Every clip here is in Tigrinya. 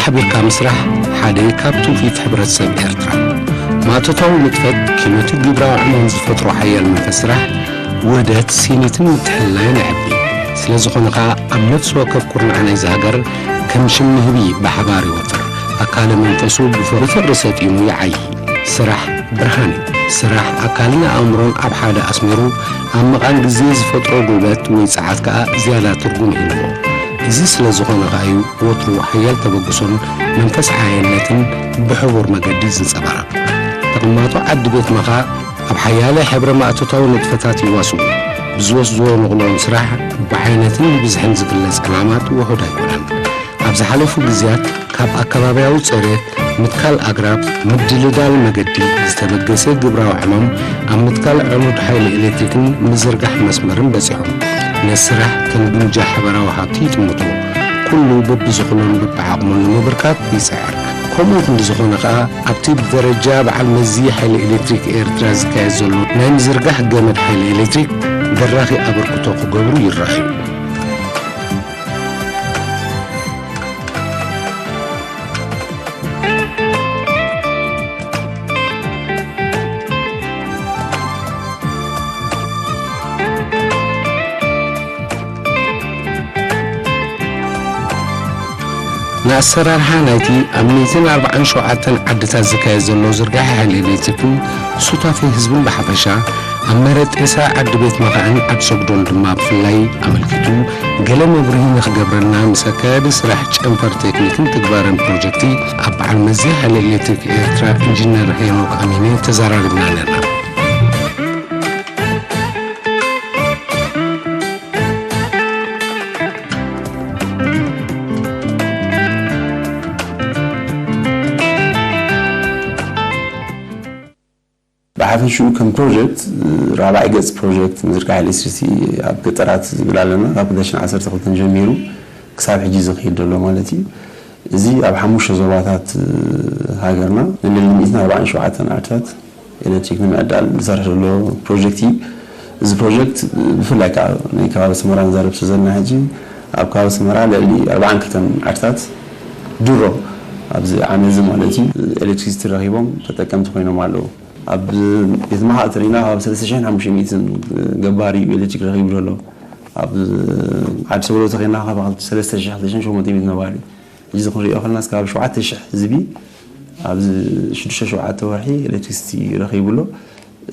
ሓቢርካ ምስራሕ ሓደ ካብ ትውፊት ሕብረተሰብ ኤርትራ። ማእቶታዊ ንጥፈት ኪኖቲ ግብራዊ ዕማም ዝፈጥሮ ሓያል መንፈስ ስራሕ፣ ውህደት፣ ስኒትን ምትሕልላይን የዕቢ። ስለ ዝኾነ ኸኣ ኣብ ነፍሲ ወከፍ ኩርናዕ ናይዚ ሃገር ከም ሽም ንህቢ ብሓባር ይወፍር። ኣካለ መንፈሱ ብፍቕሪ ሰጢሙ ይዓዪ። ስራሕ ብርሃን እዩ። ስራሕ ኣካልን ኣእምሮን ኣብ ሓደ ኣስሚሩ ኣብ መቓን ግዜ ዝፈጥሮ ጉልበት ወይ ጸዓት ከኣ ዝያዳ ትርጉም ይህልዎ። እዚ ስለ ዝኾነ ከኣ እዩ ወትሩ ሓያል ተበግሶን መንፈስ ዓያይነትን ብሕቡር መገዲ ዝንጸባረቕ። ተቐማጦ ዓዲ ቤት መኻ ኣብ ሓያለ ሕብረ ማእቶታዊ ንጥፈታት ይዋስኡ። ብዝወስድዎ ንቕሎን ስራሕ ብዓይነትን ብብዝሕን ዝግለጽ ዕማማት ውሑድ ኣይኮነን። ኣብ ዝሓለፉ ግዜያት ካብ ኣከባብያዊ ጽሬት፣ ምትካል ኣግራብ፣ ምድልዳል መገዲ ዝተበገሰ ግብራዊ ዕማም ኣብ ምትካል ዕኑድ ሓይሊ ኤሌክትሪክን ምዝርጋሕ መስመርን በጺሖም ነቲ ስራሕ ከም ግምጃ ሓበራዊ ሃብቲ ይጥምቱ። ኩሉ በብዝኽእሎን በብዓቕሙን ንምብርካት ይጽዕር። ከምኡ ክንዲ ዝኾነ ከኣ ኣብቲ ብደረጃ በዓል መዚ ሓይሊ ኤሌክትሪክ ኤርትራ ዝካየድ ዘሎ ናይ ምዝርጋሕ ገመድ ሓይሊ ኤሌክትሪክ ደራኺ ኣበርክቶ ክገብሩ ይረኣዩ። ንኣሰራርሓ ናይቲ ኣብ ሚእትን ኣርባዓን ሸውዓተን ዓድታት ዝካየድ ዘሎ ዝርጋሐ ሓይሊ ኤሌክትሪክን ሱታፌ ህዝብን ብሓፈሻ፣ ኣብ መረጤሳ ዓዲ ቤት መኻእን ዓዲ ሰጉዶን ድማ ብፍላይ ኣመልኪቱ ገለ መብርሂ ንኽገብረልና ምስ ኣካያዲ ስራሕ ጨንፈር ቴክኒክን ትግባረን ፕሮጀክቲ ኣብ በዓል መዚ ሓይሊ ኤሌክትሪክ ኤርትራ ኢንጂነር ሄኖክ ኣሚነ ተዘራሪብና ነርና። ብሓፈሽኡ ከም ፕሮጀክት፣ ራብዓይ ገጽ ፕሮጀክት ምዝርጋሕ ኤሌክትሪሲቲ ኣብ ገጠራት ዝብል ኣለና። ካብ ክልተ ሽሕን ዓሰርተ ክልተን ጀሚሩ ክሳብ ሕጂ ዝኸይድ ዘሎ ማለት እዩ። እዚ ኣብ ሓሙሽተ ዞባታት ሃገርና ንልዕሊ ሚእትን ኣርባዓን ሸውዓተን ዓድታት ኤሌክትሪክ ንምዕዳል ዝሰርሕ ዘሎ ፕሮጀክት እዩ። እዚ ፕሮጀክት ብፍላይ ከዓ ናይ ከባቢ ኣስመራ ንዛረብ ስለ ዘለና ሕጂ፣ ኣብ ከባቢ ኣስመራ ልዕሊ ኣርባዓን ክልተን ዓድታት ድሮ ኣብዚ ዓመት እዚ ማለት እዩ ኤሌክትሪሲቲ ረኺቦም ተጠቀምቲ ኮይኖም ኣለዉ። ኣብ ቤት መሓ ተሪና ካብ ሰለስተ ሽሕን ሓሙሽተ ሚእትን ገባሪ እዩ ኤሌክትሪክ ረኺቡ ዘሎ። ኣብ ዓዲ ሰጎዶ ተኸይና ካብ ሰለስተ ሽሕ ክልተ ሽሕን ሸሞንተ ሚእትን ነባሪ። ሕጂ እዚ ክንሪኦ ከለና እስካብ ሸውዓተ ሽሕ ህዝቢ ኣብዚ ሽዱሽተ ሸውዓተ ወርሒ ኤሌክትሪሲቲ ረኺቡ ኣሎ።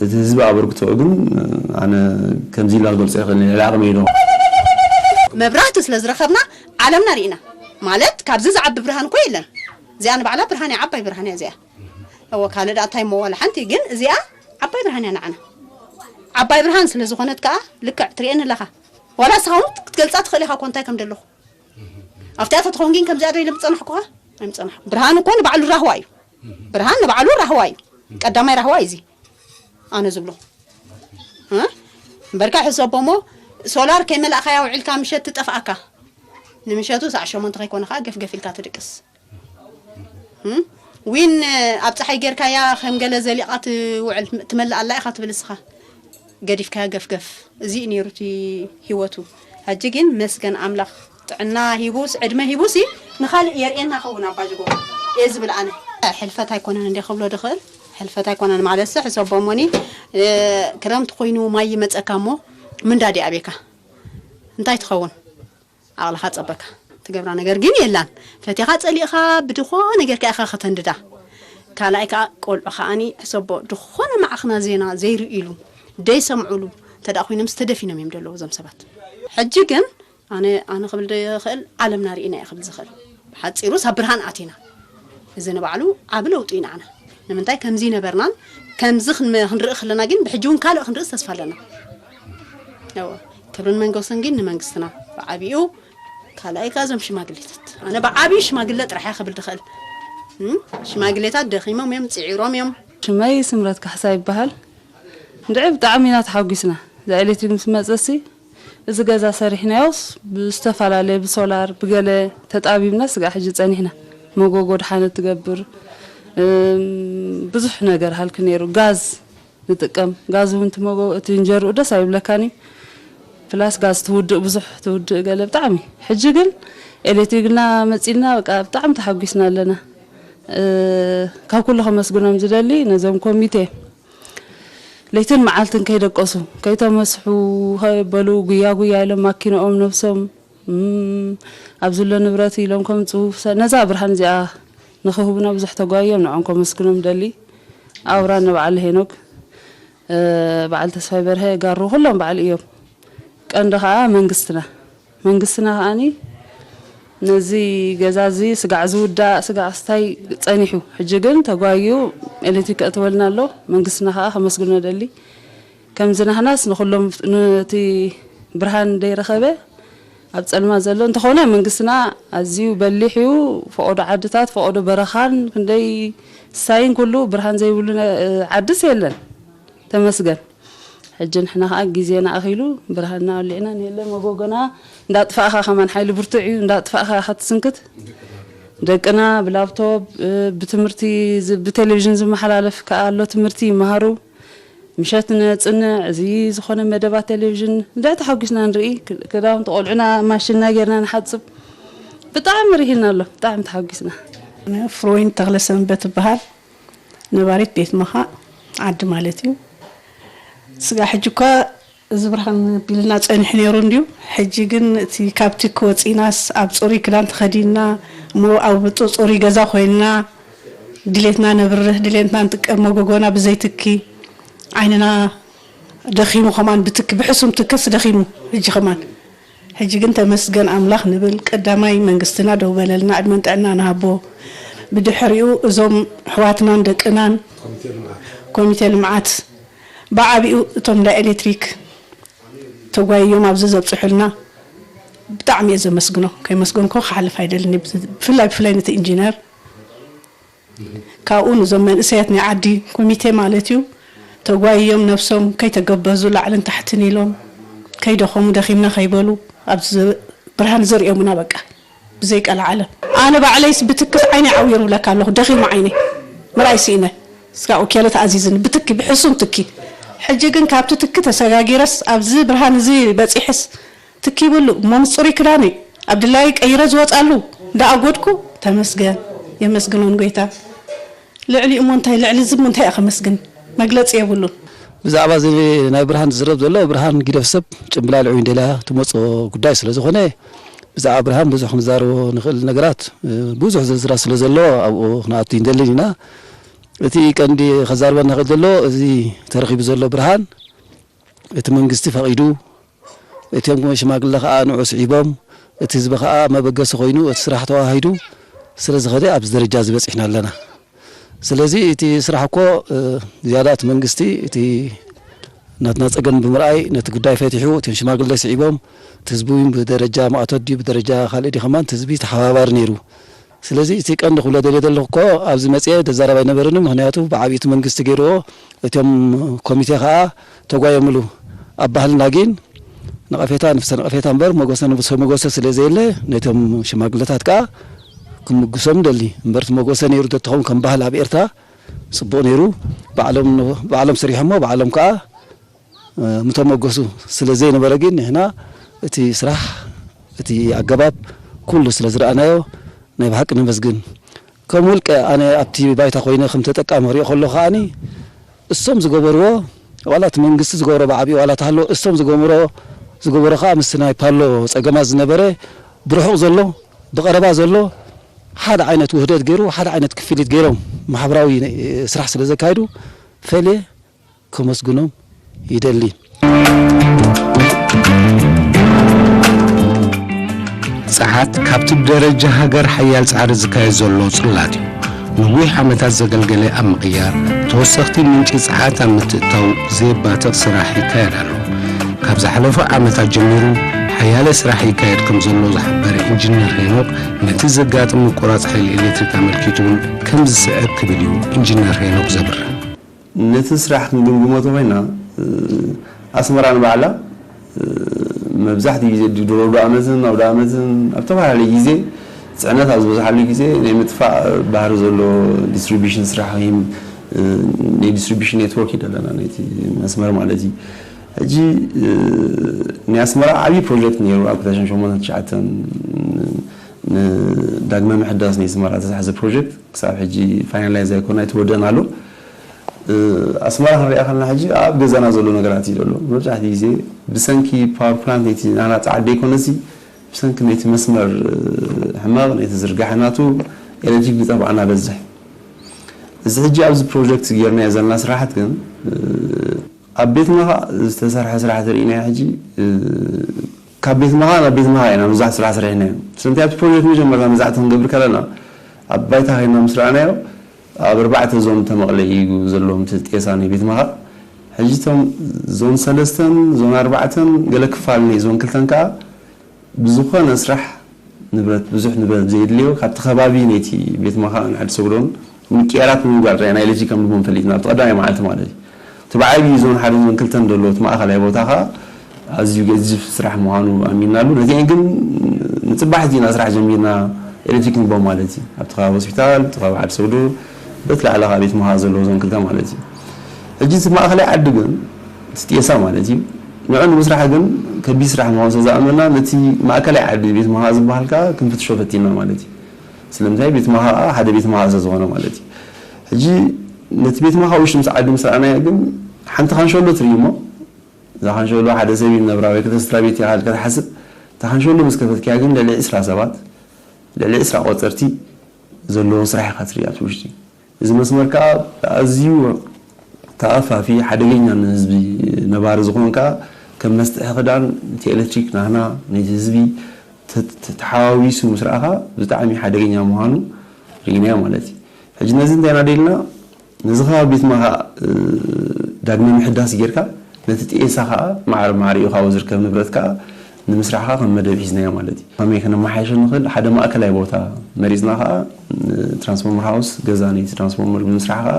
እቲ ህዝቢ ኣበርክቶ ግን ኣነ ከምዚ ኢላ ክገልጾ ይኽእል፣ ልዕሊ ዓቕመይ ዶ? መብራህቲ ስለ ዝረኸብና ዓለምና ርኢና። ማለት ካብዚ ዝዓቢ ብርሃን እኮ የለን። እዚኣ ንባዕላ ብርሃን እያ፣ ዓባይ ብርሃን እያ እዚኣ። እወ ካልእ ደኣ እንታይ እሞ ዋላ ሓንቲ፣ ግን እዚኣ ዓባይ ብርሃን እያ ንዓና። ዓባይ ብርሃን ስለ ዝኾነት ከኣ ልክዕ ትርእየኒ ኣለኻ። ዋላ ንስኻ እውን ክትገልጻ ትኽእል ኢኻ እኮ እንታይ ከም ዘለኹ። ኣብቲኣ ተትኸውን ግን ከምዚኣ ዶ ኢለ ምጸናሕኩኻ? ኣይምጸናሕኩ። ብርሃን እኮ ንባዕሉ ራህዋ እዩ። ብርሃን ንባዕሉ ራህዋ እዩ። ቀዳማይ ራህዋ እዩ እዚ። ኣነ ዝብሎ። እ? እምበርካ ሕሰቦ እሞ ሶላር ከይመላእካያ ውዒልካ ምሸት ትጠፍኣካ። ንምሸቱ ሳዕ ሸሞንተ ከይኮነ ኸዓ ገፍገፍ ኢልካ ትድቅስ። እም? ዊን ኣብ ጸሓይ ጌርካያ ከም ገለ ዘሊቓ ትውዕል ትመልእ ኣላ ኢኻ ትብል እስኻ። ገዲፍካያ ገፍገፍ። እዚ እዩ ነይሩ እቲ ህይወቱ። ሕጂ ግን መስገን ኣምላኽ ጥዕና ሂቡስ ዕድመ ሂቡሲ ንኻልእ የርእየና ኸውን ኣባ ጅጎ እየ ዝብል ኣነ። ሕልፈት ኣይኮነን እንደ ክብሎ ድኽእል። ሕልፈት ኣይኮነን ማለትሲ ሕሰቦ እሞኒ፣ እ፣ ክረምቲ ኮይኑ ማይ ይመጸካ እሞ ምንዳድ ይኣብየካ። እንታይ ትኸውን? ዓቕልኻ ጸበካ። ትገብራ ነገር ግን የላን። ፈቲኻ ጸሊእኻ ብድኾነ ጌርካ ኢኻ ከተንድዳ። ካልኣይ ከኣ ቆልዑ ከኣኒ ሕሰቦ ድኾነ መዓኽና ዜና ዘይርእይሉ፣ ደይሰምዑሉ እንተ ደኣ ኮይኖምስ ተደፊኖም እዮም ዘለዉ እዞም ሰባት። ሕጂ ግን ኣነ፣ ኣነ ክብል ዶ ይኽእል፣ ዓለምና ርኢና እየ ክብል ዝኽእል። ብሓጺሩስ ኣብ ብርሃን ኣቲና። እዚ ንባዕሉ ዓቢ ለውጢ እዩ ንዓና። ንምንታይ ከምዚ ነበርናን ከምዚ ክንመ-፣ ክንርኢ ከለና ግን ብሕጂ እውን ካልእ ክንርእስ ተስፋ ኣለና። እወ፣ ክብርን መንጎስን ግን ንመንግስትና ብዓቢኡ፣ ካልኣይ ከኣ እዞም ሽማግሌታት። ኣነ ብዓቢኡ ሽማግለ ጥራሕ እየ ክብል ድኽእል። እም? ሽማግሌታት ደኺሞም እዮም፣ ጽዒሮም እዮም። ሽመይ ስምረት ካሕሳ ይበሃል። እንድዒ ብጣዕሚ ኢና ተሓጒስና። እዛ ኤሌክትሪክ ምስ መጸሲ እዚ ገዛ ሰሪሕናዮስ ብዝተፈላለየ ብሶላር ብገለ ተጣቢብና ስጋዕ ሕጂ ጸኒሕና። መጎጎ ድሓነት ትገብር፣ እም፣ ብዙሕ ነገር ሃልኪ ነይሩ። ጋዝ ንጥቀም። ጋዝ እውን እቲ መጎ-፣ እቲ እንጀርኡ ደስ ኣይብለካን እዩ። ፕላስ ጋዝ ትውድእ፣ ብዙሕ ትውድእ ገለ ብጣዕሚ። ሕጂ ግን ኤሌክትሪክና መጺና በቃ ብጣዕሚ ተሓጒስና ኣለና። እ፣ ካብ ኩሉ ከመስግኖም ዝደሊ ነዞም ኮሚቴ ለይትን መዓልትን ከይደቀሱ ከይተመስሑ ከይበሉ ጉያ ጉያ ኢሎም ማኪንኦም ነብሶም እም፣ ኣብ ዝሎ ንብረት ኢሎም ከምጽኡ ሰ-፣ ነዛ ብርሃን እዚኣ ንኽህቡና ብዙሕ ተጓዮም ንዖም ከመስግኖም ደሊ። ኣውራ ንበዓል ሄኖክ፣ እ፣ በዓል ተስፋይ በርሀ፣ ጋሩ ኩሎም በዓል እዮም። ቀንዲ ኸኣ መንግስትና፣ መንግስትና ኸኣኒ ነዚ ገዛ እዚ ስጋዕ ዝውዳእ ስጋዕ ስታይ ጸኒሑ፣ ሕጂ ግን ተጓዩ ኤሌክትሪክ ከእትወልና ኣሎ። መንግስትና ኸኣ ከመስግኖ ደሊ። ከምዚ ናህናስ ንኹሎም ነቲ ብርሃን ደይረኸበ ኣብ ጸልማ ዘሎ እንተኾነ መንግስትና ኣዝዩ በሊሕ እዩ። ፈቐዶ ዓድታት፣ ፈቐዶ በረኻን ክንደይ ሳይን ኩሉ ብርሃን ዘይብሉ ነ-፣ ዓድስ የለን። ተመስገን። ሕጂ ንሕና ኸኣ ግዜና ኣኺሉ ብርሃንና ወሊዕና ንየለ መጎጎና እንዳጥፋእኻ ከማን ሓይሊ ብርቱዕ እዩ። እንዳጥፋእኻ ኢኻ ትስንክት። ደቅና ብላፕቶፕ፣ እ፣ ብትምህርቲ ዝ-፣ ብቴሌቪዥን ዝመሓላለፍ ከኣ ኣሎ ትምህርቲ ይመሃሩ። ምሸት ነጽንዕ፣ እዚ ዝኾነ መደባት ቴሌቪዥን እንድዒ ተሓጒስና ንርኢ። ክ-፣ ክዳውንቲ ቆልዑና ማሽንና ጌርና ንሓጽብ። ብጣዕሚ ርሂና ኣሎ፣ ብጣዕሚ ተሓጒስና። ፍሮይን ተኽለሰንበት እበሃል። ነባሪት ቤት መኻእ ዓዲ ማለት እዩ። ስጋ ሕጂ እኳ እዚ ብርሃን ቢልና ጸኒሑ ነይሩ እንድዩ። ሕጂ ግን እቲ ካብ ትኪ ወጺናስ ኣብ ጽሩይ ክዳን ተኸዲንና እሞ ኣብ ጽ-፣ ጽሩይ ገዛ ኮይንና ድሌትና ነብርህ፣ ድሌትና ንጥቀም፣ መጎጎና ብዘይ ትኪ ዓይንና ደኺሙ ከማን ብትኪ ብሕሱም ትክስ ደኺሙ ሕጂ ከማን። ሕጂ ግን ተመስገን ኣምላኽ ንብል። ቀዳማይ መንግስትና ደው በለልና፣ ዕድመን ጥዕና ንሃቦ። ብድሕሪኡ እዞም ኣሕዋትናን ደቅናን ኮሚቴ ልምዓት ብዓቢኡ እቶም ናይ ኤሌክትሪክ ተጓይዮም ኣብዚ ዘብፅሑልና ብጣዕሚ እየ ዘመስግኖ። ከይመስገንኮ ክሓልፍ ኣይደልን። ብፍላይ ብፍላይ ነቲ ኢንጂነር ካብኡ ንዞም መንእሰያት ናይ ዓዲ ኮሚቴ ማለት እዩ ተጓይዮም ነብሶም ከይተገበዙ ላዕልን ታሕትን ኢሎም ከይደኸሙ ደኺምና ከይበሉ ኣብዚ ብርሃን ዘርእዮምና በቃ ብዘይ ቀልዓለም። ኣነ ባዕለይስ ብትክስ ዓይነይ ዓዊሩ ብለካ ኣለኹ፣ ደኺሙ ዓይነይ ምርኣይ ስኢነ። ስጋኡ ኬለ ተኣዚዝኒ ብትኪ ብሕሱም ትኪ። ሕጂ ግን ካብቲ ትኪ ተሰጋጊረስ ኣብዚ ብርሃን እዚ በፂሕስ ትኪ ይብሉ እሞ ምስ ፅሩይ ክዳነይ ኣብ ድላየይ ቀይረ ዝወፃሉ እንዳኣጎድኩ ተመስገን የመስግኖን ጎይታ። ልዕሊ እሞ እንታይ ልዕሊ ዝም እንታይ እየ ከመስግን መግለፂ የብሉን። ብዛዕባ እዚ ናይ ብርሃን ዝዝረብ ዘሎ ብርሃን ጊደፍ ሰብ ጭምብላልዑ እንደላ ትመፅኦ ጉዳይ ስለ ዝኾነ ብዛዕባ ብርሃን ብዙሕ ክንዛረቦ ንኽእል ነገራት እ፣ ብዙሕ ዝርዝራ ስለ ዘሎ ኣብኡ ክንኣቱ ይንደልን ኢና። እቲ ቀንዲ ከዛርበና ክእል ዘሎ እዚ ተረኺቡ ዘሎ ብርሃን እቲ መንግስቲ ፈቒዱ እቲኦም ሽማግለ ከዓ ንዑ ስዒቦም እቲ ህዝቢ ከዓ መበገሲ ኮይኑ እቲ ስራሕ ተዋሂዱ ስለ ዝኸደ ኣብዚ ደረጃ እዚ በፂሕና ኣለና። ስለዚ እቲ ስራሕ እኮ እ፣ ዝያዳ እቲ መንግስቲ እቲ ናትና ፀገም ብምርኣይ ነቲ ጉዳይ ፈቲሑ እቲኦም ሽማግለ ስዒቦም እቲ ህዝቢ እውን ብደረጃ ማእቶት ድዩ ብደረጃ ካልእ ድዩ ከማን እቲ ህዝቢ ተሓባባሪ ነይሩ። ስለዚ እቲ ቀንዲ ክብሎ ደልየ ዘለኹ እኮ ኣብዚ መፅየ ደዛረብ ኣይነበረንን፣ ምኽንያቱ ብዓብይቲ መንግስቲ ገይርዎ እቶም ኮሚቴ ከዓ ተጓየምሉ። ኣብ ባህልና ግን ነቐፌታ ንፍሰ ነቐፌታ እምበር መጎሰ ንፍሰ መጎሰ ስለ ዘየለ ነቶም ሽማግለታት ከዓ ክምጉሶም ደሊ እምበር እቲ መጎሰ ነይሩ ተትኸውን ከም ባህል ኣብ ኤርትራ ፅቡቕ ነይሩ። ባዕሎም ባዕሎም ሰሪሖሞ ባዕሎም ከዓ እ፣ ምተመገሱ ስለ ዘይነበረ ግን ንሕና እቲ ስራሕ እቲ ኣገባብ ኩሉ ስለ ዝረኣናዮ ናይ ብሓቂ ነመስግን። ከም ውልቀ ኣነ ኣብቲ ባይታ ኮይነ ከም ተጠቃሚ ክሪኦ ከሎ ከዓኒ እሶም ዝገበርዎ ዋላ እቲ መንግስቲ ዝገበሮ ብዓብዩ ዋላ ተሃሎ እሶም ዝገበሮ ዝገበሮ ከዓ ምስ ናይ ፓሎ ፀገማት ዝነበረ ብርሑቕ ዘሎ ብቐረባ ዘሎ ሓደ ዓይነት ውህደት ገይሩ ሓደ ዓይነት ክፍሊት ገይሮም ማሕበራዊ ስራሕ ስለ ዘካይዱ ፈልየ ከመስግኖም ይደሊ። ጸዓት ካብቲ ብደረጃ ሃገር ሓያል ጻዕሪ ዝካየድ ዘሎ ጽላት እዩ። ነዊሕ ዓመታት ዘገልገለ ኣብ ምቕያር፣ ተወሰኽቲ ምንጪ ጸዓት ኣብ ምትእትታው ዘየባትቕ ስራሕ ይካየድ ኣሎ። ካብ ዝሓለፈ ዓመታት ጀሚሩ ሓያለ ስራሕ ይካየድ ከም ዘሎ ዝሓበረ ኢንጂነር ሄኖክ፣ ነቲ ዘጋጥም ምቁራጽ ሓይሊ ኤሌክትሪክ ኣመልኪቱ እውን ከም ዝስዕብ ክብል እዩ ኢንጂነር ሄኖክ ዘብርህ። ነቲ ስራሕ ክንግምግሞ ተኾይና ኣስመራ ንባዕላ መብዛሕትኡ ግዜ ድሮ ኣውደ ኣመትን ኣውደ ኣመትን ኣብ ዝተፈላለዩ ግዜ ፅዕነት ኣብ ዝበዝሓሉ ግዜ ናይ ምጥፋእ ባህሪ ዘሎ ዲስትሪቢሽን ስራሕ ወይም ናይ ዲስትሪቢሽን ኔትወርክ እዩ ዘለና ናይቲ መስመር ማለት እዩ። ሕጂ ናይ ኣስመራ ዓብዪ ፕሮጀክት ነይሩ ኣብ ክልተ ሽሕን ሸሞንተን ትሽዓተን ንዳግመ ምሕዳስ ናይ ኣስመራ ዝተታሕዘ ፕሮጀክት ክሳብ ሕጂ ፋይናላይዝ ኣይኮነ ኣይተወደእን ኣሎ። ኣስመራ ክንሪኣ ከለና ሕጂ ኣብ ገዛና ዘሎ ነገራት እዩ ዘሎ። መብዛሕትኡ ግዜ ብሰንኪ ፓወር ፕላንት ነቲ ናና ጻዕድ ዘይኮነሲ ብሰንኪ ነቲ መስመር ሕመቕ ነቲ ዝርጋሐ ናቱ ኤሌክትሪክ ዝጠፍኣና በዝሕ። እዚ ሕጂ ኣብዚ ፕሮጀክት ጌርናዮ ዘለና ስራሓት ግን ኣብ ቤት ምኻ ዝተሰርሐ ስራሕ ተርእናዮ ሕጂ ካብ ቤት ምኻ ናብ ቤት ምኻ ኢና ብዙሕ ስራሕ ሰሪሕናዮ። ስለምንታይ ኣብቲ ፕሮጀክት መጀመርታ መዛዕቲ ክንገብር ከለና ኣብ ባይታ ኸይና ምስ ረኣናዮ ኣብ ኣርባዕተ ዞን ተመቕለ እዩ ዘለዎም እቲ ጤሳ ናይ ቤት ምኻ። ሕጂ እቶም ዞን ሰለስተን ዞን ኣርባዕተን ገለ ክፋል ናይ ዞን ክልተን ከዓ ብዝኾነ ስራሕ ንብረት ብዙሕ ንብረት ዘየድልዮ ካብቲ ከባቢ ነቲ ቤት ምኻ ንዓዲ ሰጉዶን ምቅያራት ንምግባር ጥራይ ናይ ኤሌክትሪክ ከም ልቦም ፈሊጥና ኣብቲ ቀዳማይ መዓልቲ ማለት እዩ። እቲ ብዓብዪ ዞን ሓደ ዞን ክልተን ዘሎ እቲ ማእኸላይ ቦታ ኸዓ ኣዝዩ ገዚፍ ስራሕ ምዃኑ ኣሚንናሉ። ነቲ ግን ንፅባሕ እዚና ስራሕ ጀሚርና ኤሌክትሪክ ንቦም ማለት እዩ። ኣብቲ ከባቢ ሆስፒታል፣ እቲ ከባቢ ዓዲ ሰጉዶ፣ በቲ ላዕሊ ካብ ቤት ምሃ ዘለዎ ዞን ክልተ ማለት እዩ። ሕጂ እቲ ማእኸላይ ዓዲ ግን እቲ ጤሳ ማለት እዩ። ንዑ ንምስራሕ ግን ከቢድ ስራሕ ምዃኑ ስለ ዝኣመና ነቲ ማእከላይ ዓዲ ቤት ምሃ ዝበሃል ከዓ ክንፍትሾ ፈቲና ማለት እዩ። ስለምንታይ ቤት ምሃ ሓደ ቤት ምሃ ስለ ዝኾነ ማለት እዩ። ሕጂ ነቲ ቤት ምሃ ውሽጢ ምስ ዓዲ ምስ ረኣናዮ ግን ሓንቲ ካንሸሎ ትርኢ እሞ እዛ ካንሸሎ ሓደ ሰብ እዩ ነብራ ወይ ክልተ ስድራ ቤት ኢኻ ኢልካ ትሓስብ። እታ ካንሸሎ ምስ ከፈትክያ ግን ልዕሊ ዕስራ ሰባት ልዕሊ ዕስራ ቆፀርቲ ዘለዎ ስራሕ ኢኻ ትርኢ ኣብቲ ውሽጢ። እዚ መስመር ከዓ ኣዝዩ ተኣፋፊ ሓደገኛ ንህዝቢ ነባሪ ዝኾን ከዓ ከም መስትሒ ክዳን እቲ ኤሌክትሪክ ናህና ነቲ ህዝቢ ተ- ተ- ተሓዋዊሱ ምስ ረኣኻ ብጣዕሚ ሓደገኛ ምዃኑ ርኢናዮ ማለት እዩ። ሕጂ ነዚ እንታይ ኢና ደልና ነዚ ከባቢ ቤት ማኻ ዳግመ ምሕዳስ ጌርካ ነቲ ጤሳ ከዓ ማዕረ ማዕሪኡ ካብኡ ዝርከብ ንብረት ከዓ ንምስራሕ ከዓ ከም መደብ ሒዝናዮ ማለት እዩ። ከመይ ከነመሓይሾ ንኽእል ሓደ ማእከላይ ቦታ መሪፅና ከዓ ትራንስፎርመር ሃውስ ገዛ ነቲ ትራንስፎርመር ብምስራሕ ከዓ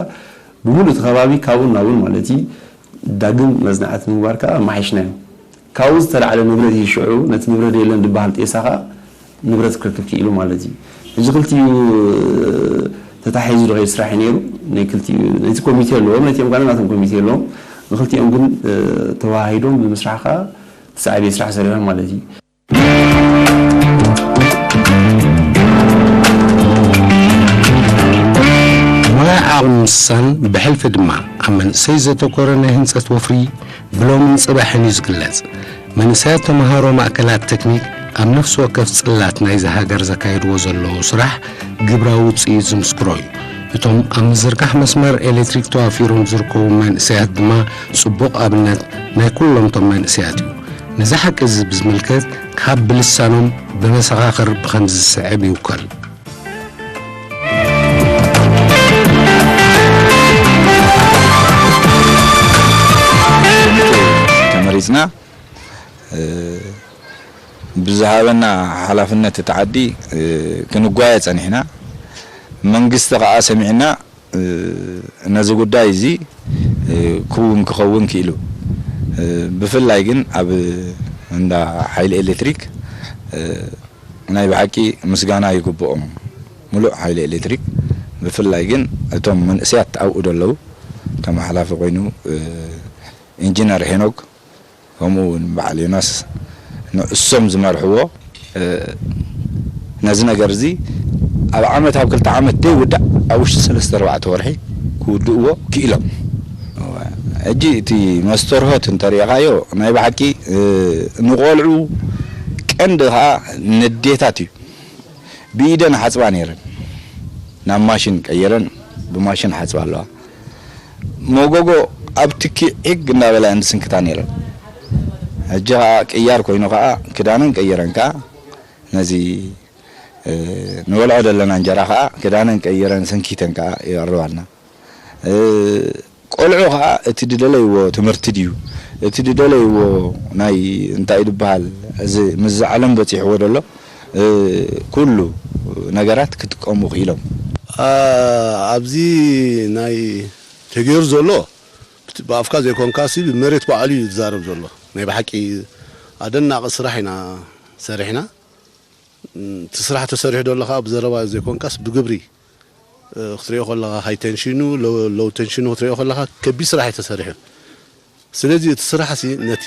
ብምሉእ እቲ ከባቢ ካብኡ ናብን ማለት እዩ ዳግም መዝናዕቲ ምግባር ከዓ ኣመሓይሽናዮ። ካብኡ ዝተላዕለ ንብረት እዩ ሽዑ ነቲ ንብረት የለን ዝበሃል ጤሳ ከዓ ንብረት ክረክብ ክኢሉ ማለት እዩ። ሕጂ ክልቲኡ ተታሒዙ ዝኸይድ ስራሕ እዩ ነይሩ። ናይ ክልቲኡ ነቲ ኮሚቴ ኣለዎም፣ ነቲኦም ጋር ናቶም ኮሚቴ ኣለዎም። ንክልቲኦም ግን ተዋሃሂዶም ብምስራሕ ከዓ እቲ ዝዓበየ ስራሕ ሰሪሖም ማለት እዩ። ሞያ ዓቕሚ ምስሳን ብሕልፊ ድማ ኣብ መንእሰይ ዘተኮረ ናይ ህንፀት ወፍሪ ብሎምን ፅባሕን እዩ ዝግለፅ። መንእሰያት ተምሃሮ ማእከላት ቴክኒክ ኣብ ነፍሲ ወከፍ ፅላት ናይዚ ሃገር ዘካይድዎ ዘለዉ ስራሕ ግብራዊ ውፅኢት ዝምስክሮ እዩ። እቶም ኣብ ምዝርጋሕ መስመር ኤሌክትሪክ ተዋፊሮም ዝርከቡ መንእሰያት ድማ ፅቡቕ ኣብነት ናይ ኩሎም እቶም መንእሰያት እዩ። ነዚ ሓቂ እዚ ብዝምልከት ካብ ብልሳኖም ብመሰኻኽር ብኸምዚ ዝስዕብ ይውከል። ተመሪፅና ብዝሃበና ሓላፍነት እቲ ዓዲ ክንጓየ ፀኒሕና። መንግስቲ ከዓ ሰሚዕና ነዚ ጉዳይ እዚ ክውን ክኸውን ክኢሉ። ብፍላይ ግን ኣብ እንዳ ሓይሊ ኤሌክትሪክ ናይ ብሓቂ ምስጋና ይግብኦም። ሙሉእ ሓይሊ ኤሌክትሪክ ብፍላይ ግን እቶም መንእሰያት ኣብኡ ዘለዉ ከም ሓላፊ ኮይኑ ኢንጂነር ሄኖክ ከምኡ እውን በዓል ዮናስ ንዕሶም ዝመርሕዎ ነዚ ነገር እዚ ኣብ ዓመት ኣብ ክልተ ዓመት ደይውዳእ ኣብ ውሽጢ ሰለስተ ኣርባዕተ ወርሒ ክውድእዎ ክኢሎም። ሕጂ እቲ መስተርሆት እንተሪእኻዮ ናይ ብሓቂ ንቆልዑ ቀንዲ ከዓ ነዴታት እዩ። ብኢደን ሓፅባ ነይረን ናብ ማሽን ቀይረን ብማሽን ሓፅባ ኣለዋ። መጎጎ ኣብ ትኪ ዒግ እንዳበላ እንድስንክታ ነይረን። ሕጂ ከዓ ቅያር ኮይኑ ከዓ ክዳነን ቀይረን ከዓ ነዚ ንበልዖ ዘለና እንጀራ ከዓ ክዳነን ቀይረን ሰንኪተን ከዓ የቕርባልና። ቆልዑ ከዓ እቲ ድደለይዎ ትምህርቲ ድዩ እቲ ድደለይዎ ናይ እንታይ ድበሃል እዚ ምዚ ዓለም በፂሕዎ ደሎ ኩሉ ነገራት ክጥቀሙ ክኢሎም። ኣብዚ ናይ ተገይሩ ዘሎ ብኣፍካ ዘይኮንካሲ ብመሬት ባዕሉ እዩ ዝዛረብ ዘሎ። ናይ ብሓቂ ኣደናቂ ስራሕ ኢና ሰሪሕና። እቲ ስራሕ ተሰሪሑ ዘሎ ከዓ ብዘረባ ዘይኮንካስ ብግብሪ ክትሪኦ ከለኻ ሃይ ቴንሽኑ ሎው ቴንሽኑ ክትሪኦ ከለኻ ከቢድ ስራሕ እዩ ተሰሪሑ። ስለዚ እቲ ስራሕ ሲ ነቲ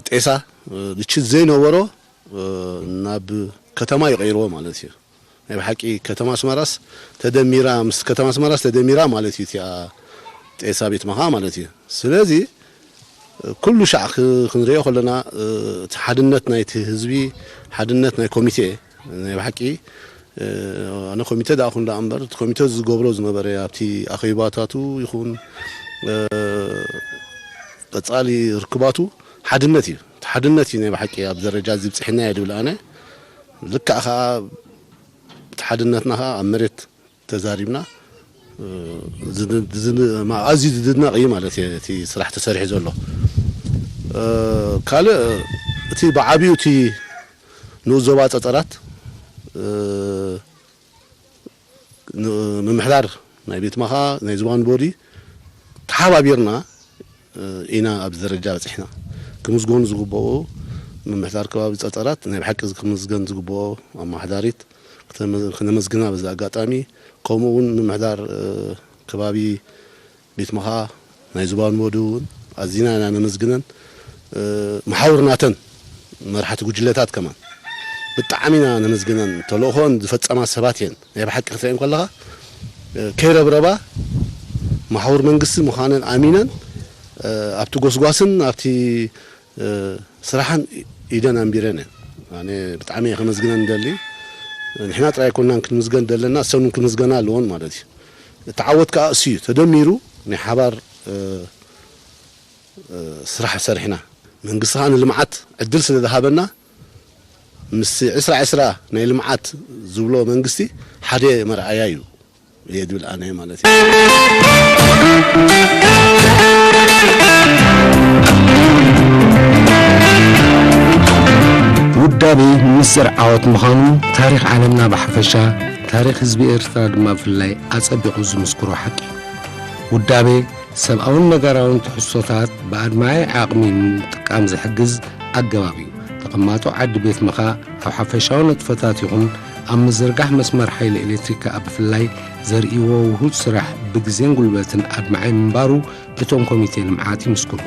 ጤሳ ርችት ዘይነበሮ ናብ ከተማ ይቐይርዎ ማለት እዩ። ናይ ብሓቂ ከተማ ኣስመራስ ተደሚራ፣ ምስ ከተማ ኣስመራስ ተደሚራ ማለት እዩ እቲኣ ጤሳ ቤት መኻ ማለት እዩ። ስለዚ ኩሉ ሻዕ ክ-፣ ክንሪኦ ከለና፣ እቲ ሓድነት ናይቲ ህዝቢ፣ ሓድነት ናይ ኮሚቴ፣ ናይ ብሓቂ፣ ኣነ ኮሚቴ ደኣ ኩን ደኣ እምበር፣ እቲ ኮሚቴ ዝገብሮ ዝነበረ ኣብቲ ኣኼባታቱ ይኹን፣ ቀጻሊ ርክባቱ ሓድነት እዩ። እቲ ሓድነት እዩ ናይ ብሓቂ ኣብ ደረጃ እዚ ብጽሕና እየ ድብል ኣነ። ልክዕ ከኣ እቲ ሓድነትና ከኣ ኣብ መሬት ተዛሪብና፣ እ፣ ዝን-፣ ዝን-፣ ማ-፣ ኣዝዩ ዝድነቕ እዩ ማለት እዩ እቲ ስራሕ ተሰሪሑ ዘሎ። እ፣ ካልእ እቲ ብዓቢኡ እቲ ንኡስ ዞባ ጸጸራት፣ እ፣ ን-፣ ምምሕዳር ናይ ቤት መኻ ናይ ዝባን ቦዲ ተሓባቢርና ኢና ኣብዚ ደረጃ በጺሕና። ክምስገኑ ዝግብኡ ምምሕዳር ከባቢ ጸጸራት ናይ ብሓቂ ክምስገን ዝግብኦ ኣመሓዳሪት ክተመ-፣ ክነመስግና በዚ ኣጋጣሚ፣ ከምኡ እውን ምምሕዳር፣ እ፣ ከባቢ ቤት መኻ ናይ ዝባን ቦዲ እውን ኣዚና ኢና ነመስግነን። እ፣ መሓውር ናተን መራሕቲ ጉጅለታት ከማን ብጣዕሚ ኢና ነመስግነን። ተልእኾን ዝፈጸማ ሰባት እየን። ናይ ብሓቂ ክትርእየን ከለኻ፣ እ፣ ከይረብረባ መሓውር መንግስቲ ምዃነን ኣሚነን፣ እ፣ ኣብቲ ጎስጓስን ኣብቲ፣ እ፣ ስራሕን ኢደን ኣንቢረን እየን። ኣነ ብጣዕሚ እየ ከመስግነን ደሊ። ንሕና ጥራይ ኣይኮንናን ክንምስገን ደለና፣ እሰን እውን ክምስገና ኣለዎን ማለት እዩ። እቲ ዓወት ከኣ እሱ እዩ። ተደሚሩ ናይ ሓባር፣ እ፣ እ፣ ስራሕ ሰሪሕና። መንግስቲ ከኣ ንልምዓት ዕድል ስለ ዝሃበና፣ ምስ ዕስራ ዕስራ ናይ ልምዓት ዝብሎ መንግስቲ ሓደ መርኣያ እዩ እየ ዝብል ኣነ ማለት እዩ። ውዳቤ ምስጢር ዓወት ምዃኑ ታሪኽ ዓለምና ብሓፈሻ፣ ታሪኽ ህዝቢ ኤርትራ ድማ ብፍላይ ኣጸቢቑ ዝምስክሮ ሓቂ እዩ። ውዳቤ ሰብኣውን ነጋራውን ትሕዝቶታት ብኣድማዒ ዓቕሚ ንምጥቃም ዝሕግዝ ኣገባብ እዩ። ተቐማጦ ዓዲ ቤት መኻ ኣብ ሓፈሻዊ ንጥፈታት ይኹን ኣብ ምዝርጋሕ መስመር ሓይሊ ኤሌክትሪክ ከኣ ብፍላይ ዘርእይዎ ውሁድ ስራሕ ብግዜን ጉልበትን ኣድማዒ ምንባሩ እቶም ኮሚቴ ልምዓት ይምስክሩ።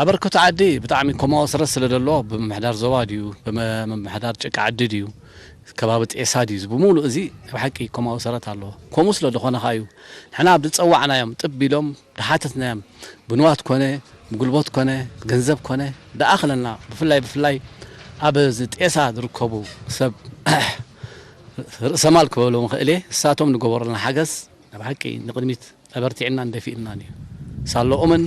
ኣበርክቶ ዓዲ ብጣዕሚ ኮማዊ ስረት ስለ ዘለዎ ብምምሕዳር ዞባ ድዩ፣ ብምምሕዳር ጭቃ ዓዲ ድዩ፣ ከባቢ ጤሳ ድዩ፣ እዚ ብምሉእ እዚ ብሓቂ ኮማዊ ስረት ኣለዎ። ከምኡ ስለ ዝኾነ ከኣ እዩ ንሕና ኣብ ዝጸዋዕናዮም ጥብ ኢሎም ዝሓተትናዮም ብንዋት ኮነ ብጉልበት ኮነ ገንዘብ ኮነ ዝኣኽለና ብፍላይ ብፍላይ ኣብ እዚ ጤሳ ዝርከቡ ሰብ ርእሰማል ክበሎም ክእል እየ። እሳቶም ዝገበሩልና ሓገዝ ናይ ብሓቂ ንቕድሚት ኣበርቲዕናን ደፊእናን እዩ። ሳላኦምን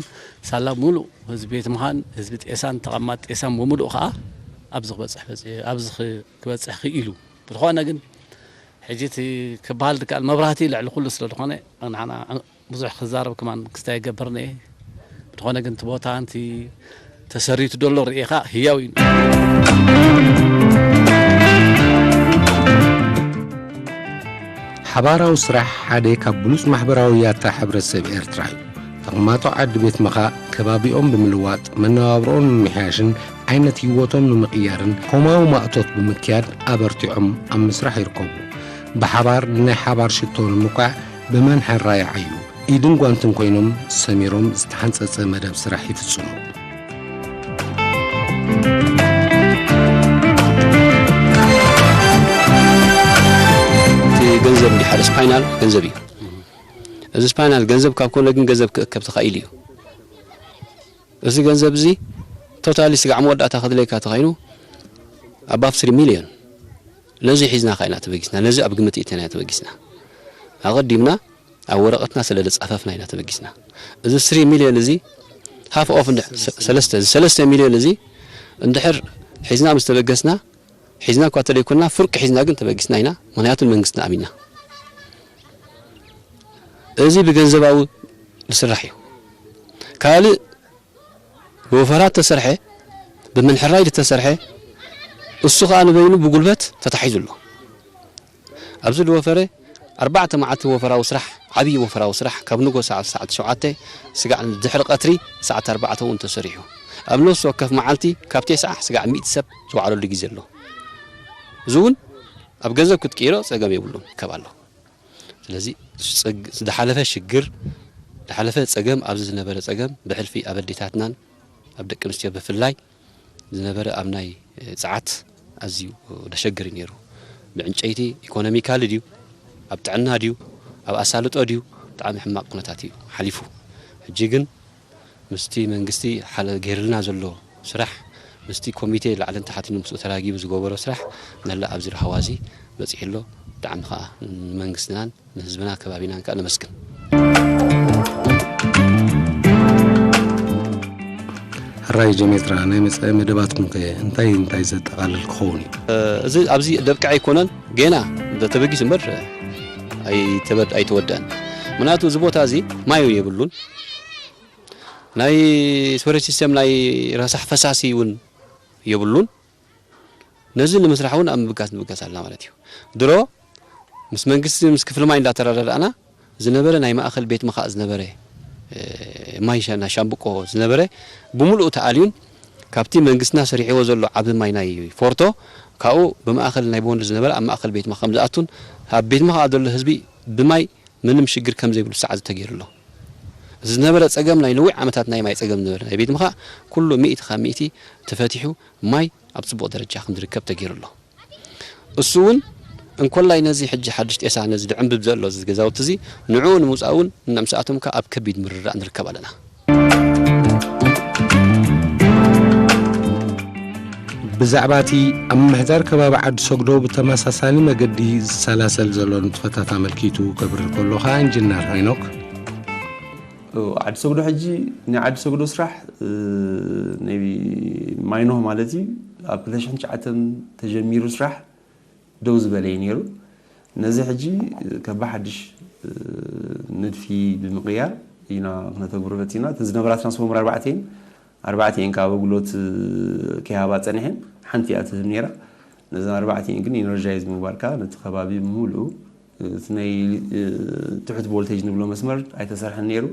ሳላ ሙሉእ ህዝቢ ቤት ምኻን ህዝቢ ጤሳን ተቐማጥ ጤሳን ብምሉእ ከኣ ኣብዚ ክበጽሕ በጺ-፣ ኣብዚ ክ-፣ ክበጽሕ ክኢሉ። ብዝኾነ ግን ሕጂ እቲ ክበሃል ዝከኣል መብራህቲ ልዕሊ ኩሉ ስለ ዝኾነ ንዓና ብዙሕ ክዛረብ ከማን ክስታይ ኣይገብርን እየ። ብዝኾነ ግን እቲ ቦታ እንቲ ተሰሪቱ ዘሎ ርእኻ ህያው እዩ። ሓባራዊ ስራሕ ሓደ ካብ ብሉጽ ማሕበራዊ ያታ ሕብረተሰብ ኤርትራ እዩ። ተቐማጦ ዓዲ ቤት መኻ ከባቢኦም ብምልዋጥ መነባብሮኦም ንምምሕያሽን ዓይነት ህይወቶም ንምቕያርን ኮማዊ ማእቶት ብምክያድ ኣበርቲዖም ኣብ ምስራሕ ይርከቡ። ብሓባር ንናይ ሓባር ሽቶ ንምኳዕ ብመንሐራ ይዓዩ። ኢድን ጓንትን ኮይኖም ሰሚሮም ዝተሓንጸጸ መደብ ስራሕ ይፍጽሙ። እቲ ገንዘብ እንዲ ሓደ ስፓይናል ገንዘብ እዩ። እዚ ስፓይናል ገንዘብ ካብ ኮነ ግን ገንዘብ ክእከብ ተኻኢሉ እዩ። እዚ ገንዘብ እዚ ቶታሊ ስጋዕ መወዳእታ ከድለየካ ተኻይኑ ኣባፍ ስሪ ሚልዮን ነዚ ሒዝና ካ ኢና ተበጊስና። ነዚ ኣብ ግምት ኢተና ተበጊስና። ኣቐዲምና ኣብ ወረቐትና ስለ ዝጻፈፍና ኢና ተበጊስና። እዚ ስሪ ሚልዮን እዚ ሃፍ ኦፍ እንድሕ-፣ ሰ-፣ ሰለስተ፣ እዚ ሰለስተ ሚልዮን እዚ እንድሕር ሒዝና ምስ ተበገስና፣ ሒዝና እኳ ተደይኮንና፣ ፍርቂ ሒዝና ግን ተበጊስና ኢና። ምኽንያቱ ንመንግስትና ኣሚንና። እዚ ብገንዘባዊ ዝስራሕ እዩ። ካልእ ብወፈራ ዝተሰርሐ፣ ብምንሕራይ ዝተሰርሐ፣ እሱ ኸኣ ንበይኑ ብጉልበት ተታሒዙ ኣሎ። ኣብዚ ዝወፈረ ኣርባዕተ መዓልቲ ወፈራዊ ስራሕ፣ ዓብዪ ወፈራዊ ስራሕ፣ ካብ ንጎ ሰዓት፣ ሰዓት ሸውዓተ ስጋዕ ድሕሪ ቀትሪ ሰዓት ኣርባዕተ እውን ተሰሪሑ። ኣብ ነፍሲ ወከፍ መዓልቲ ካብ ቴስዓ ስጋዕ ሚእቲ ሰብ ዝወዓለሉ ግዜ ኣሎ። እዚ እውን ኣብ ገንዘብ ክትቅይሮ ጸገም የብሉን፣ ይርከብ ኣሎ። ስለዚ፣ ጽግ-፣ ዝሓለፈ ሽግር፣ ዝሓለፈ ጸገም፣ ኣብዚ ዝነበረ ጸገም፣ ብሕልፊ ኣብ ኣዴታትናን ኣብ ደቂ ኣንስትዮ ብፍላይ ዝነበረ ኣብ ናይ፣ እ፣ ጸዓት ኣዝዩ ደሸግር እዩ ነይሩ። ብዕንጨይቲ ኢኮኖሚካሊ ድዩ፣ ኣብ ጥዕና ድዩ፣ ኣብ ኣሳልጦ ድዩ፣ ብጣዕሚ ሕማቕ ኩነታት እዩ ሓሊፉ። ሕጂ ግን ምስቲ መንግስቲ ሓለ ገይርልና ዘሎ ስራሕ፣ ምስቲ ኮሚቴ ላዕልን ታሕትን ምስኡ ተራጊቡ ዝገበሮ ስራሕ፣ ነላ ኣብዚ ራህዋ እዚ በጺሑ ኣሎ። ብጣዕሚ ከኣ ንመንግስትናን ንህዝብና ከባቢናን ከኣ ነመስግን። ሕራይ ጀሜትራ፣ ናይ መጻኢ መደባትኩም ከ እንታይ እንታይ ዘጠቓልል ክኸውን እዩ? እዚ ኣብዚ ደብቅዕ ኣይኮነን፣ ጌና ተበጊሱ እምበር ኣይተበድ-፣ ኣይተወደአን። ምኽንያቱ እዚ ቦታ እዚ ማይ የብሉን፣ ናይ ስወሬጅ ሲስተም ናይ ረሳሕ ፈሳሲ እውን የብሉን። ነዚ ንምስራሕ እውን ኣብ ምብጋስ ንብገስ ኣለና ማለት እዩ። ድሮ ምስ መንግስቲ፣ ምስ ክፍሊ ማይ እንዳተረዳዳእና ዝነበረ ናይ ማእኸል ቤት ምኻእ ዝነበረ፣ እ፣ ማይ ሻ-፣ ናይ ሻምብቆ ዝነበረ ብምሉኡ ተኣልዩን ካብቲ መንግስትና ሰሪሕዎ ዘሎ ዓቢ ማይ ናይ ፎርቶ ካብኡ ብማእኸል ናይ ቦንድ ዝነበረ ኣብ ማእኸል ቤት ምኻእ ከም ዝኣቱን ኣብ ቤት ምኻእ ዘሎ ህዝቢ ብማይ ምንም ሽግር ከም ዘይብሉ ሰዓት ተገይሩ ኣሎ። እዚ ዝነበረ ጸገም ናይ ነዊሕ ዓመታት ናይ ማይ ጸገም ዝነበረ ናይ ቤት ምኻእ ኩሉ ሚእቲ ካብ ሚእቲ ተፈቲሑ ማይ ኣብ ጽቡቕ ደረጃ ከም ዝርከብ ተገይሩ ኣሎ። እሱ እውን እንኮላይ ነዚ ሕጂ ሓድሽ ጤሳ ነዚ ድዕንብብ ዘሎ እዚ ገዛውቲ እዚ ንዕኡ ንምውጻእ እውን ንዕምስኣቶም ከኣ ኣብ ከቢድ ምርድዳእ ንርከብ ኣለና። ብዛዕባ እቲ ኣብ ምምሕዳር ከባቢ ዓዲ ሰግዶ ብተመሳሳሊ መገዲ ዝሰላሰል ዘሎ ንጥፈታት ኣመልኪቱ ከብርህ ከሎ ኸኣ ኢንጂነር ሄኖክ፣ ኦ፣ ዓዲ ሰግዶ ሕጂ ናይ ዓዲ ሰግዶ ስራሕ፣ እ፣ ናይ ማይኖህ ማለት እዩ። ኣብ ክልተ ሽሕን ትሽዓተን ተጀሚሩ ስራሕ ደው ዝበለ እዩ ነይሩ። ነዚ ሕጂ ካብ ብሓድሽ፣ እ፣ ንድፊ ብምቕያር ኢና ክነተግብሮ ፈቲና። እተን ዝነበራ ትራንስፎርመር ኣርባዕተ እየን። ኣርባዕተ እየን ካብ ኣገልግሎት፣ እ፣ ከይሃባ ጸኒሐን። ሓንቲ እያ ትህብ ነይራ። ነዘን ኣርባዕተ እየን ግን ኢነርጃይዝ ምግባር ከኣ ነቲ ከባቢ ብምሉኡ፣ እ፣ እቲ ናይ፣ እ፣ ትሑት ቮልቴጅ ንብሎ መስመር ኣይተሰርሐን ነይሩ።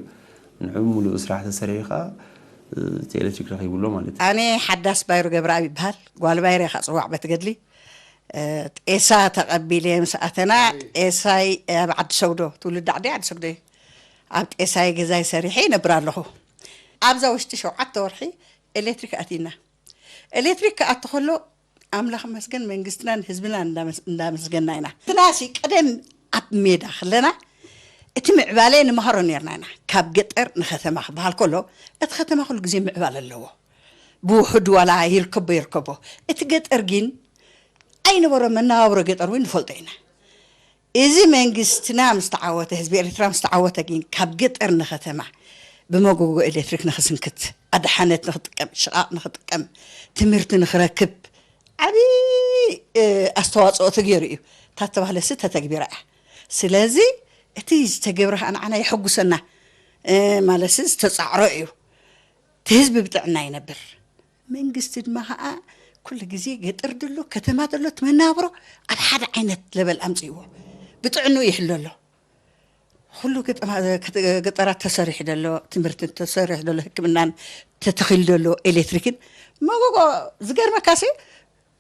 ንዑ ምሉእ ስራሕ ተሰሪሑ ከኣ፣ እ፣ እቲ ኤሌክትሪክ ረኺቡ ኣሎ ማለት እዩ። ኣነ ሓዳስ ባይሩ ገብረኣብ ይበሃል። ጓል ባይረ እየ ካብ ጽዋዕ ቤት ገድሊ። እ፣ ጤሳ ተቐቢለ ምስ ኣተና፣ ጤሳይ ኣብ ዓዲ ሰግዶ፣ ትውልዲ ዓዲ ዓዲ ሰግዶ እዩ። ኣብ ጤሳይ ገዛይ ሰሪሐ ይነብር ኣለኹ። ኣብዛ ውሽጢ ሸውዓተ ወርሒ ኤሌክትሪክ ኣቲና። ኤሌክትሪክ ክኣቱ ከሎ፣ ኣምላኽ መስገን መንግስትናን ህዝብናን እንዳመስ-፣ እንዳመስገና ኢና። ንሕናሲ ቀደም ኣብ ሜዳ ከለና፣ እቲ ምዕባለ ንመሃሮ ነርና ኢና። ካብ ገጠር ንከተማ ክበሃል ከሎ፣ እቲ ከተማ ኩሉ ግዜ ምዕባለ ኣለዎ። ብውሑድ ዋላ ይርከቦ ይርከቦ። እቲ ገጠር ግን ኣይነበሮ፣ መነባብሮ ገጠር እውን ንፈልጦ ኢና። እዚ መንግስትና ምስ ተዓወተ፣ ህዝቢ ኤርትራ ምስ ተዓወተ ግን ካብ ገጠር ንከተማ ብመጎጎ ኤሌክትሪክ ንክስንክት፣ ኣድሓነት ንክጥቀም፣ ሽቓቕ ንክጥቀም፣ ትምህርቲ ንክረክብ ዓብዪ፣ እ፣ ኣስተዋፅኦ ተገይሩ እዩ። እታ ተባህለሲ ተተግቢራ እያ። ስለዚ እቲ ዝተገብረ ከዓ ንዓና የሐጉሰና፣ እ፣ ማለትሲ ዝተፃዕሮ እዩ። እቲ ህዝቢ ብጥዕና ይነብር። መንግስቲ ድማ ኸዓ ኩሉ ግዜ ገጠር ደሎ ከተማ ደሎ እቲ መነባብሮ ኣብ ሓደ ዓይነት ለበል ኣምፅእዎ ብጥዕንኡ ይሕሎ ኣሎ። ኩሉ ገጠማ-፣ ከተ-፣ ገጠራት ተሰሪሑ ደሎ፣ ትምህርቲ ተሰሪሑ ደሎ፣ ሕክምናን ተተኺሉ ደሎ፣ ኤሌክትሪክን መጎጎ። ዝገርመካሲ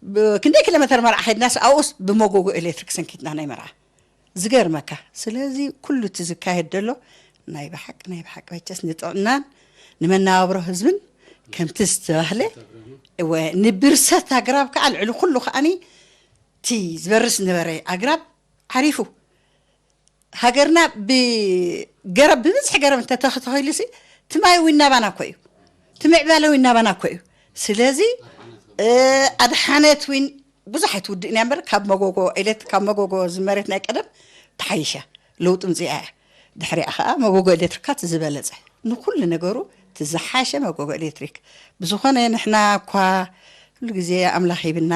ብ-፣ ክንደይ ኪሎ ሜተር መርዓ ኸድናስ ኣብኡስ ብመጎጎ ኤሌክትሪክ ሰንኪትና ናይ መርዓ። ዝገርመካ። ስለዚ ኩሉ እቲ ዝካየድ ዘሎ ናይ ብሓቂ፣ ናይ ብሓቂ መቸስ ንጥዕናን ንመነባብሮ ህዝብን ከምቲ ዝተባህለ፣ እወ፣ ንብርሰት ኣግራብ ከዓ ልዕሊ ኩሉ ከዓኒ እቲ ዝበርስ ነበረ ኣግራብ ዓሪፉ። ሃገርና ብገረብ፣ ብብዝሒ ገረብ እንተተተኺሉሲ እቲ ማይ እውን ናባና እኮ እዩ። እቲ ምዕባለ እውን ናባና እኮ እዩ። ስለዚ፣ እ፣ ኣድሓነት እውን ብዙሕ ኣይትውድእን እያ እምበር፣ ካብ መጎጎ ኤሌክትሪክ፣ ካብ መጎጎ እዚ መሬት ናይ ቀደም ተሓይሻ፣ ለውጢ ምፅኣ እያ። ድሕሪኣ ከዓ መጎጎ ኤሌክትሪካት ዝበለፀ፣ ንኩሉ ነገሩ እቲ ዝሓሸ መጎጎ ኤሌክትሪክ። ብዝኾነ ንሕና እኳ ኩሉ ግዜ ኣምላኽ ሂብና፣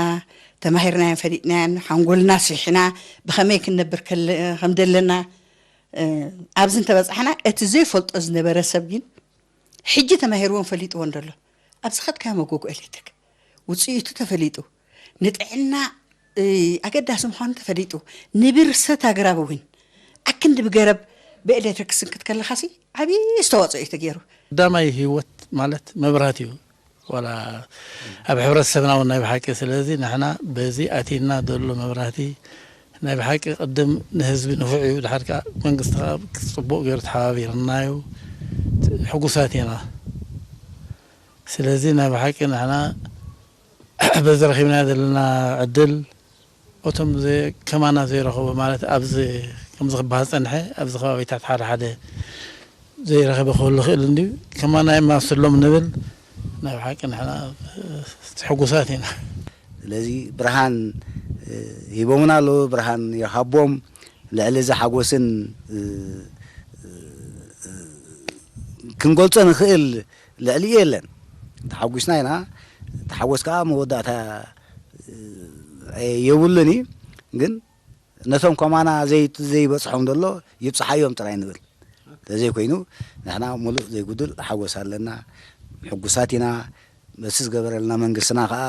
ተማሂርናዮን ፈሊጥናዮን፣ ሓንጎልና ስሒና፣ ብኸመይ ክንነብር ከለ-፣ ከም ዘለና፣ እ፣ ኣብዚ እንተበጻሕና፣ እቲ ዘይፈልጦ ዝነበረ ሰብ ግን ሕጂ ተማሂርዎን ፈሊጥዎን ደሎ። ኣብ ዝኸድካዮ መጎጎ ኤሌክትሪክ ውጽኢቱ ተፈሊጡ፣ ንጥዕና፣ እ፣ ኣገዳሲ ምዃኑ ተፈሊጡ፣ ንብርሰት ኣግራብ እውን ኣክንዲ ብገረብ ብኤሌክትሪክ ክስንክት ከለኻሲ ዓብዪ ኣስተዋጽኦ እዩ ተገይሩ። ቀዳማይ ህይወት ማለት መብራህቲ እዩ። ዋላ ኣብ ሕብረተሰብና እውን ናይ ብሓቂ። ስለዚ ንሕና በዚ ኣቲና ዘሎ መብራህቲ ናይ ብሓቂ ቅድም ንህዝቢ ንፉዕ እዩ፣ ድሓር ከዓ መንግስቲ ከዓ ጽቡቕ ገይሩ ተሓባቢርናዩ፣ ሕጉሳት ኢና። ስለዚ ናይ ብሓቂ ንሕና በዚ ረኺብና ዘለና ዕድል እቶም ከማና ዘይረኸቡ ማለት ኣብዚ ከምዚ ክበሃል ጸንሐ ኣብዚ ከባቢታት ሓደ ሓደ ዘይረኸበ ክህሉ ይኽእል እንድዩ። ከማና የማስሎም ንብል ናይ ብሓቂ ንሕና ሕጉሳት ኢና። ስለዚ ብርሃን ሂቦምና ኣለዉ። ብርሃን ይሃቦም። ልዕሊ እዚ ሓጎስን ክንገልጾ ንኽእል ልዕሊኡ የለን። ተሓጒስና ኢና። ተሓጎስ ከዓ መወዳእታ የብሉን እዩ። ግን ነቶም ከማና ዘይበፅሖም ዘሎ ይብፅሓዮም ጥራይ ንብል። ተዘይኮይኑ ንሕና ሙሉእ ዘይጉድል ሓጎስ ኣለና። ሕጉሳት ኢና። በቲ ዝገበረልና መንግስትና ከዓ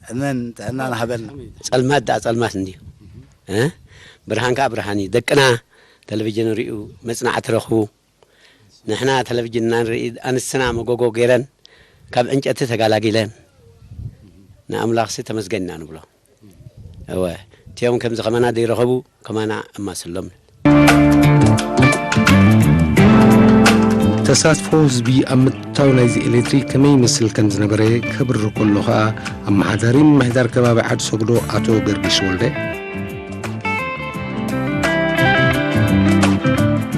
ዕድመን ጥዕናን ሃበልና። ፀልማት ደኣ ፀልማት እንድዩ፣ ብርሃን ከዓ ብርሃን እዩ። ደቅና ቴሌቪዥን ሪኡ መፅናዕቲ ረኽቡ። ንሕና ቴሌቪዥን ኢና ንርኢ። ኣንስትና መጎጎ ገይረን ካብ ዕንጨቲ ተጋላጊለን ንኣምላኽሲ ተመስገን ኢና ንብሎ። እወ፣ እቲኦም ከምዚ ከማና ዘይረኸቡ ከማና ኣማስሎም። ተሳትፎ ህዝቢ ኣብ ምትታው ናይዚ ኤሌክትሪክ ከመይ ይመስል ከም ዝነበረ ከብርር ከሎ ከኣ ኣመሓዳሪ ምምሕዳር ከባቢ ዓዲ ሰግዶ ኣቶ ገርግሽ ወልደ፣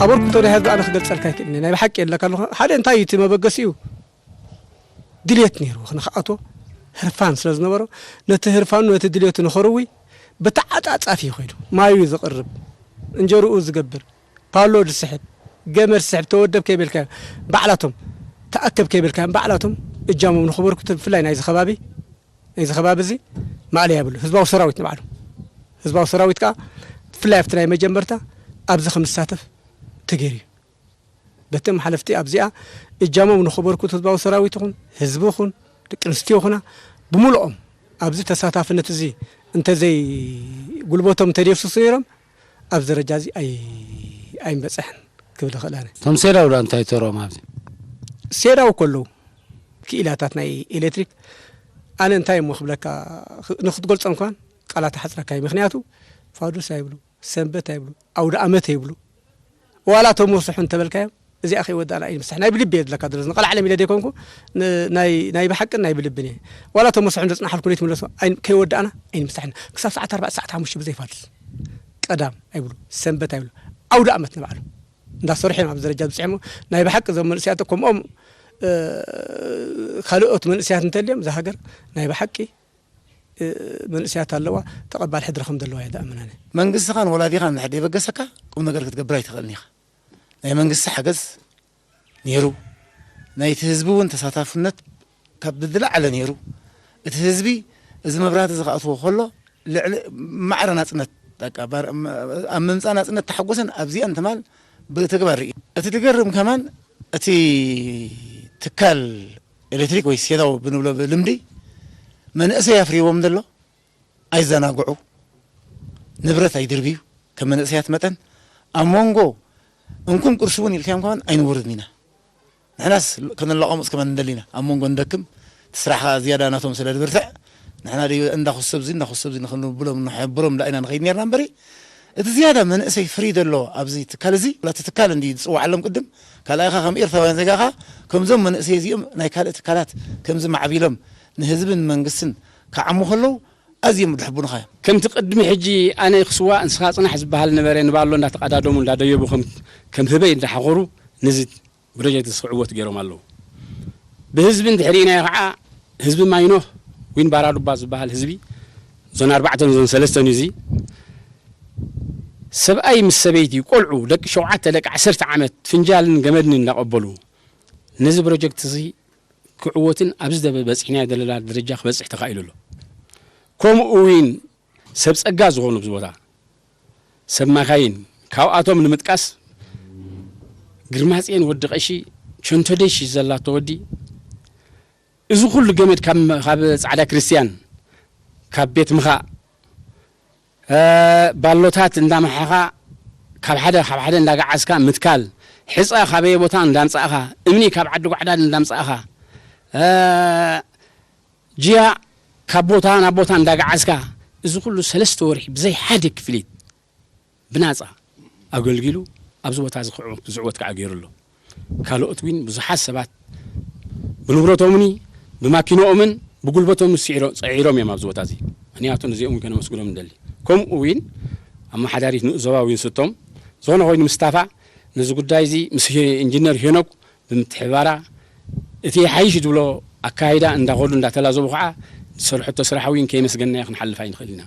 ኣበርክቶ ናይ ህዝቢ ኣነ ክገልጸልካ ኣይክእልን እየ። ናይ ብሓቂ የለካ ኣለኹ። ሓደ እንታይ እዩ እቲ መበገሲኡ? ድልየት ነይሩ ንክኣቶ ህርፋን ስለ ዝነበሮ ነቲ ህርፋኑ ነቲ ድልየቱ ንኸርዊ ብተዓጻጻፊ እዩ ከይዱ። ማዩ እዩ ዝቕርብ፣ እንጀርኡ ዝገብር፣ ፓሎ ዝስሕብ፣ ገመድ ዝስሕብ፣ ተወደብ ከይበልካዮም ባዕላቶም፣ ተኣከብ ከይበልካዮም ባዕላቶም እጃሞም ንኸበርክቱ ብፍላይ ናይዚ ከባቢ ናይዚ ከባቢ እዚ ማእለያ የብሉ። ህዝባዊ ሰራዊት ንባዕሉ ህዝባዊ ሰራዊት ከዓ ብፍላይ ኣብቲ ናይ መጀመርታ ኣብዚ ከም ዝሳተፍ ተገይሩ እዩ። በቲ ሓለፍቲ ኣብዚኣ እጃሞም ንኸበርክቱ ህዝባዊ ሰራዊት ይኹን ህዝቢ ይኹን ደቂ ኣንስትዮ ይኹና ብምልኦም ኣብዚ ተሳታፍነት እዚ እንተዘይ ጉልበቶም እንተደየፍስሱ ነይሮም ኣብዚ ደረጃ እዚ ኣይ ኣይምበፅሕን ክብል ይኽእል ኣነ። እቶም ሴዳው ዳ እንታይ ተርኦም ኣብዚ? ሴዳው እኮ ኣለዉ ክኢላታት ናይ ኤሌክትሪክ ኣነ እንታይ እሞ ክብለካ ንክትገልፆ እንኳን ቃላት ኣሓፅረካ እዩ። ምክንያቱ ፋዱስ ኣይብሉ ሰንበት ኣይብሉ ኣውደ ኣመት ኣይብሉ ዋላ ተሞስሑ እንተበልካዮም እዚኣ ከይወዳእና ኣይንምሳሕ ናይ ብልቢ እየ ዝብለካ ዘሎ ዝንቐላዕለም ኢለ ዘይኮንኩ ናይ ብሓቅን ናይ ብልብን እየ ዋላ ተሞስሑ እንተፅናሓልኩ ዘይትምለሱ ከይወዳእና ኣይንምሳሕን ክሳብ ሰዓት ኣርባዕተ ሰዓት ሓሙሽተ ብዘይፋልስ ቀዳም ኣይብሉ ሰንበት ኣይብሉ ኣውደ ኣመት ንባዕሉ እንዳሰርሑ እዮም ኣብዚ ደረጃ ዝበፅሖም ናይ ብሓቂ እዞም መንእሰያት ከምኦም ካልኦት መንእሰያት እንተልዮም እዛ ሃገር ናይ ብሓቂ መንእሰያት ኣለዋ ተቐባል ሕድሪ ከም ዘለዋ እየ ዝኣምን ኣነ። መንግስትኻን ወላዲኻን እንድሕር ደይበገሰካ ቁም ነገር ክትገብር ኣይትኽእልን ኢኻ። ናይ መንግስቲ ሓገዝ ነይሩ፣ ናይቲ ህዝቢ እውን ተሳታፍነት ካብ ዝለዓለ ነይሩ። እቲ ህዝቢ እዚ መብራህቲ እዚ ክኣትዎ ከሎ ልዕሊ ማዕረ ናፅነት በቃ ኣብ ምምፃእ ናፅነት ተሓጎሰን ኣብዚኣን ትማል ብተግባር ርእዩ። እቲ ዝገርም ከማን እቲ ትካል ኤሌክትሪክ ወይ ሴዳው ብንብሎ ብልምዲ መንእሰይ ኣፍሪዎም ዘሎ ኣይዘናግዑ ንብረት ኣይድርብዩ ከም መንእሰያት መጠን ኣብ መንጎ እንኩም ቅርሲ እውን ኢልካዮም ከማን ኣይንወርድን ኢና ንሕናስ ከነላቆምፅ ከማን ንደሊ ኢና ኣብ መንጎ ንደክም እቲ ስራሕ ከዓ ዝያዳ ናቶም ስለ ዝብርትዕ ንሕና ደዩ እንዳኹሰብ እዚ እንዳኹሰብ እዚ ንክንብሎም ንሕብሮም ዳ ኢና ንኸይድ ነርና እምበሪ እቲ ዝያዳ መንእሰይ ፍሪ ዘሎ ኣብዚ ትካል እዚ እቲ ትካል እንዲ ዝፅዋዓሎም ቅድም ካልኣይኻ ከም ኤርትራውያን ዜጋኻ ከምዞም መንእሰይ እዚኦም ናይ ካልእ ትካላት ከምዚ ማዕቢሎም ንህዝብን መንግስትን ክዓሙ ከለዉ ኣዝዮም ድሕቡንኻ እዮም። ከምቲ ቅድሚ ሕጂ ኣነ ክስዋእ ንስኻ ጽናሕ ዝበሃል ነበረ ንባሎ እንዳተቐዳደሙ እንዳደየቡ ከም ህበይ እንዳሓኾሩ ነዚ ፕሮጀክት ክዕወት ገይሮም ኣለዉ። ብህዝቢ እንድሕሪእናዮ ከዓ ህዝቢ ማይኖህ ዊን ባራዱባ ዝበሃል ህዝቢ ዞን ኣርባዕተን ዞን ሰለስተን እዩ እዚ ሰብኣይ ምስ ሰበይቲ ቆልዑ ደቂ ሸውዓተ ደቂ ዓሰርተ ዓመት ፍንጃልን ገመድን እንዳቐበሉ ነዚ ፕሮጀክት እዚ ክዕወትን ኣብዚ በፂሕናዮ ዘለና ደረጃ ክበፅሕ ተኻኢሉ ኣሎ። ከምኡ እውን ሰብ ፀጋ ዝኾኑ ኣብዚ ቦታ ሰብ ማካይን ካብኣቶም ንምጥቃስ ግርማፅኤን ወዲ ቀሺ ቸንቶደሽ ዘላቶ ወዲ እዚ ኩሉ ገመድ ካብ ፃዕዳ ክርስትያን ካብ ቤት ምኻእ ባሎታት እንዳመሓኻ ካብ ሓደ ካብ ሓደ እንዳጋዓዝካ ምትካል፣ ሕፃ ካበየ ቦታ እንዳምፃእኻ፣ እምኒ ካብ ዓዲ ጓዕዳድ እንዳምፃእኻ፣ እ፣ ጅያ ካብ ቦታ ናብ ቦታ እንዳገዓዝካ፣ እዚ ኩሉ ሰለስተ ወርሒ ብዘይ ሓደ ክፍሊት ብናጻ ኣገልጊሉ፣ ኣብዚ ቦታ እዚ ክዕወት፣ ክዝዕወት ከዓ ገይሩ ኣሎ። ካልኦት እውን ብዙሓት ሰባት ብንብረቶምኒ ብማኪንኦምን ብጉልበቶም ስዒሮ-፣ ጸዒሮም እዮም ኣብዚ ቦታ እዚ። ምኽንያቱ ነዚኦም እውን ከነመስግኖም ንደሊ። ከምኡ እውን ኣመሓዳሪት ንኡስ ዞባ እውን ስቶም፣ ዝኾነ ኮይኑ ምስታፋ፣ ነዚ ጉዳይ እዚ ምስ ሄ-፣ ኢንጂነር ሄኖክ ብምትሕባራ፣ እቲ ሓይሽ ዝብሎ ኣካይዳ እንዳኸዱ እንዳተላዘቡ ከዓ ዝሰርሐቶ ስራሕ እውን ከየመስገናዮ ክንሓልፍ ኣይንኽእል ኢና።